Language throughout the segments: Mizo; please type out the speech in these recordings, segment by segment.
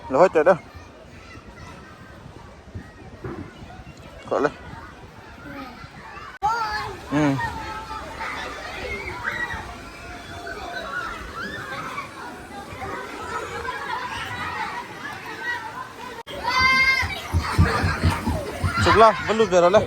Lo hawi teh deuh. Kawh le. Um. Chuk la, va lut ve rawh le.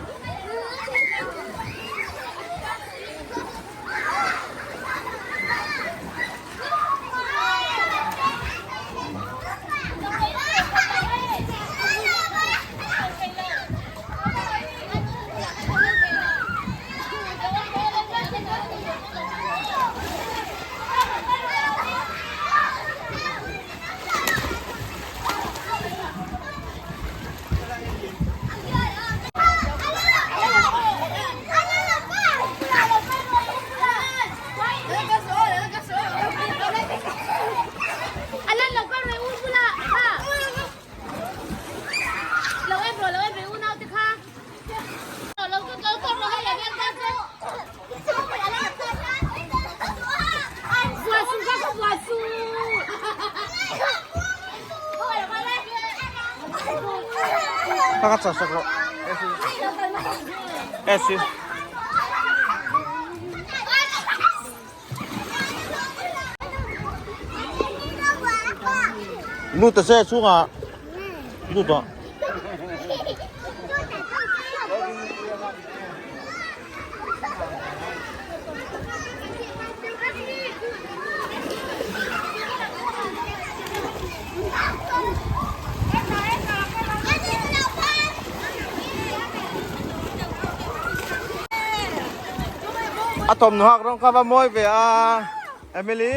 Pakhat sak sak rawh. Esi. Lut ta se chungah. Lut rawh. A thawmhnaw hak rawng kha va mawi ve a Emily.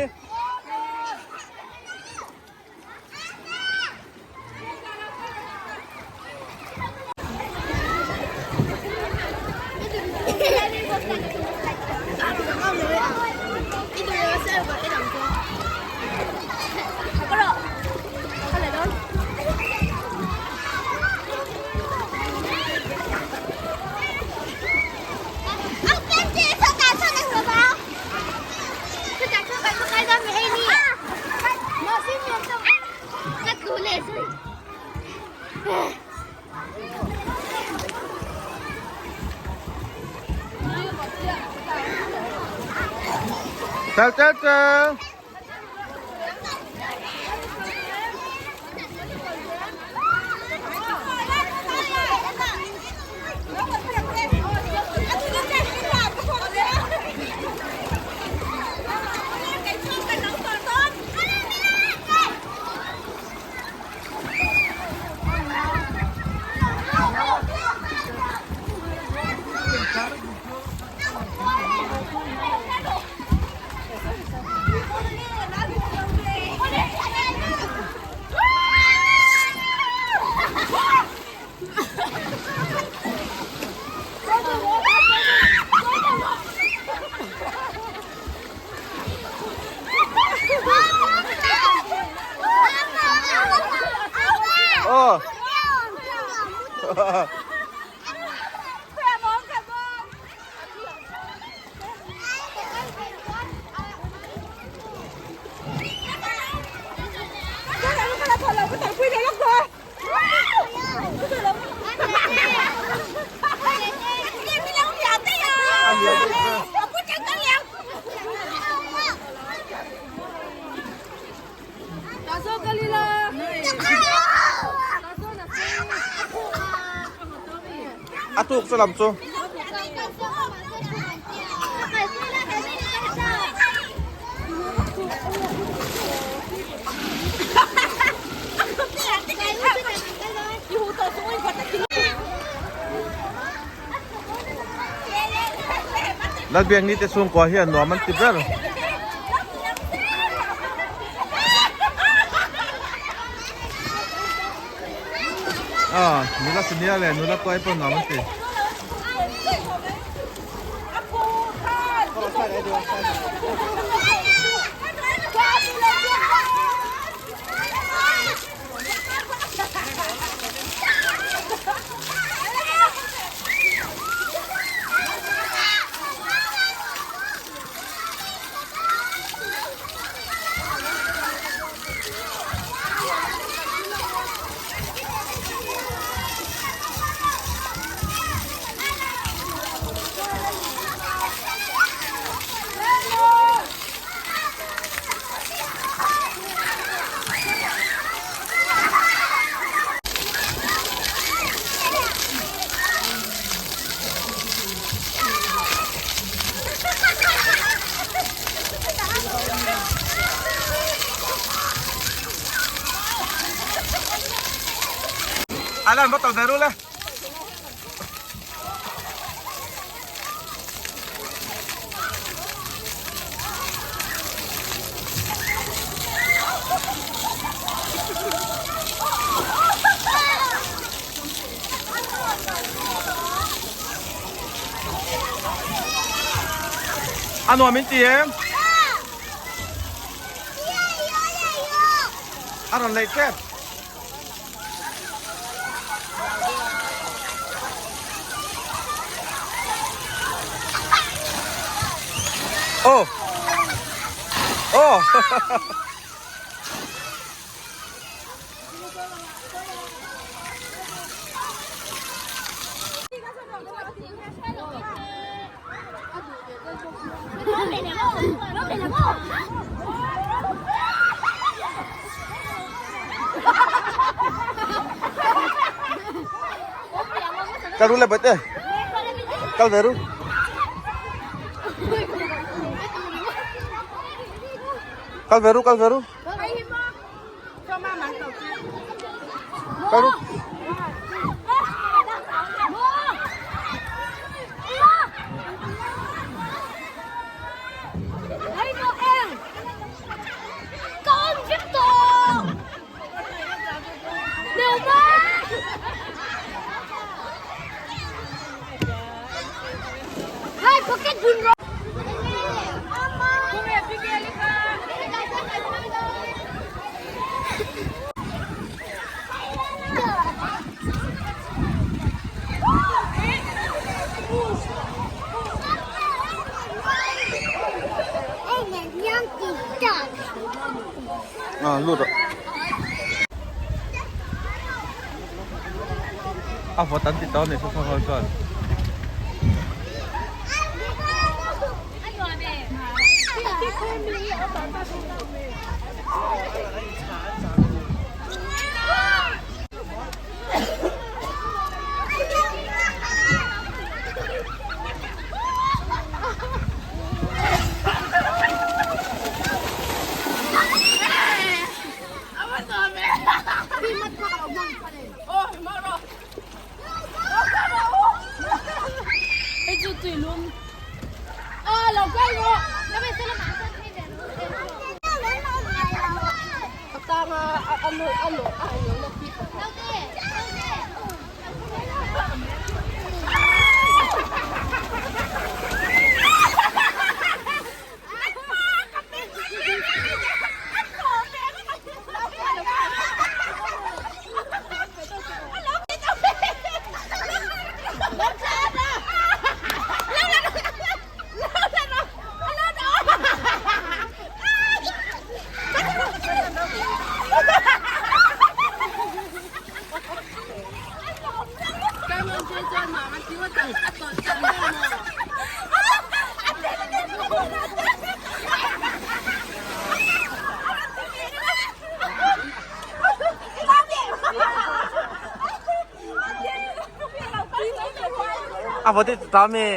Tel tel tel. Oh. A tuk chu lam chu. Lalbiakni te chhungkua hian nuam an ti ber. Ah, nula senior leh nula tuai pawh nuam an ti. Alan va kal ve ru le. A nuam in ti em? A rawn leih tep. Oh. Oh. Kal ru le bawih te. Kal ve ru. Kal ve ru, kal ve ru. Kal ru. Ah, lut rawh. A vawt an ti tawh a ni saw saw ho chuan. A vawt i ta mi.